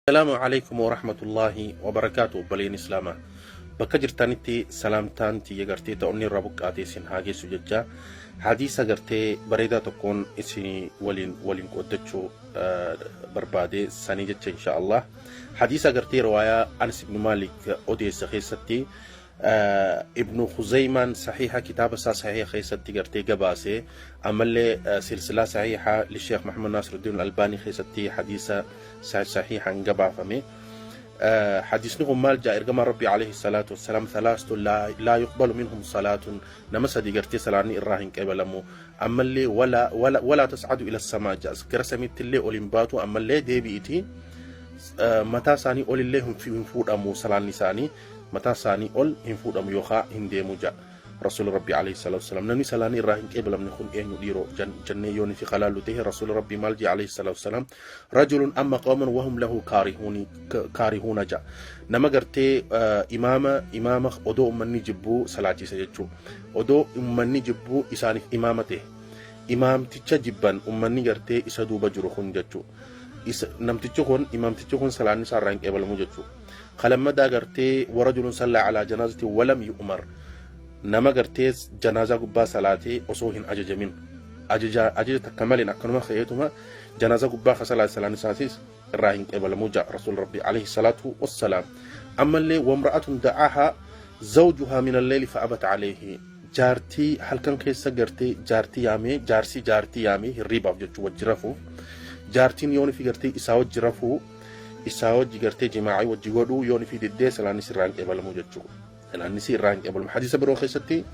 Assalaamu alaikum warahmatullaahi wabarakaatu. Obboleen islaamaa bakka jirtanitti, salaamtaan tiyya gartee ta'onni irraa buqqaatee isin haa geessu jecha, hadiisa gartee bareedaa tokkoon isin waliin qooddachuu barbaade sanii jecha, insha Allah. Hadiisa gartee riwaayaa Anas ibn Maalik odeessa keessatti, Ibnu Khuzaymaan sahiha kitaaba isaa sahiha keessatti gartee gabaase, ammallee silsilaa sahiha li Sheekh Muhammad Nasiruddin Albaanii keessatti hadiisa sahihan gabaafame. Hadiisni kun maal jaa? Ergamaan Rabbii alayhi salaatu wassalaam, "Thalaastun laa yuqbalu minhum salaatun", nama sadi gartee salaanni irraa hin qeebalamu. Ammallee "Walaa tas'adu ila samaa" jaa, gara samiitti illee ol hin baatu. Ammallee deebi'iti mataa isaanii olillee hin fuudhamu, salaanni isaanii mataa isaanii ol hin fuudhamu yookaan hin deemu ja'a Rasuulli Rabbii alayhi salaatu wassalaam. Namni salaanni irraa hin qeebalamne kun eenyu dhiiroo jennee yoo nuti kalaallu ta'e, Rasuulli Rabbii maal jedha alayhi salaatu wassalaam? "Rajulun amma qawman wahum lahu kaarihuuna" ja'a. Nama gartee imaama odoo ummanni jibbuu salaachisa jechuu, odoo ummanni jibbuu isaaniif imaama ta'e, imaamticha jibban ummanni gartee isa duuba jiru kun jechuu. Namtichi kun, imaamtichi kun, salaanni isaa irraa hin qeebalamu jechuu. Kalammadaa gartee "Warajulun sallaa alaa janaazati walam yu'mar", nama gartee janaazaa gubbaa salaatee osoo hin ajajamin, ajaja ajaja takka maleen akkanuma ka'eetuma janaazaa gubbaa ka salaate, salaan isaatis irraa hin qeebalamuu ja'a Rasuul Rabbi alayhi salaatu wassalaam. Ammallee "Wamra'atun da'ahaa zawjuhaa min alleeli fa'abat alayhi", jaartii halkan keessa gartee jaartii yaamee, jaarsi jaartii yaamee hirriibaaf jechuu, wajji rafuuf. Jaartiin yoon fi gartee isaa wajji rafuu, isaa wajji gartee jimaa'ii wajji godhuu yoon fi diddee, salaanis irraa hin qeebalamu jechuudha. Salaanis irraa hin qeebalamu. Hadiisa biroo keessatti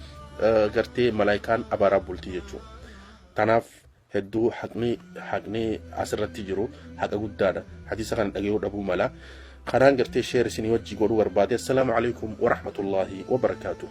gartee malaayikaan abaaraa bultii jechuudha. Kanaaf hedduu haqni asirratti jiru haqa guddaadha. Hadiisa kana dhagayuu dhabuu mala. Kanaan gartee share isinii wajji godhuu barbaade. Assalaamu alaikum warahmatullaahi wabarakaatuh.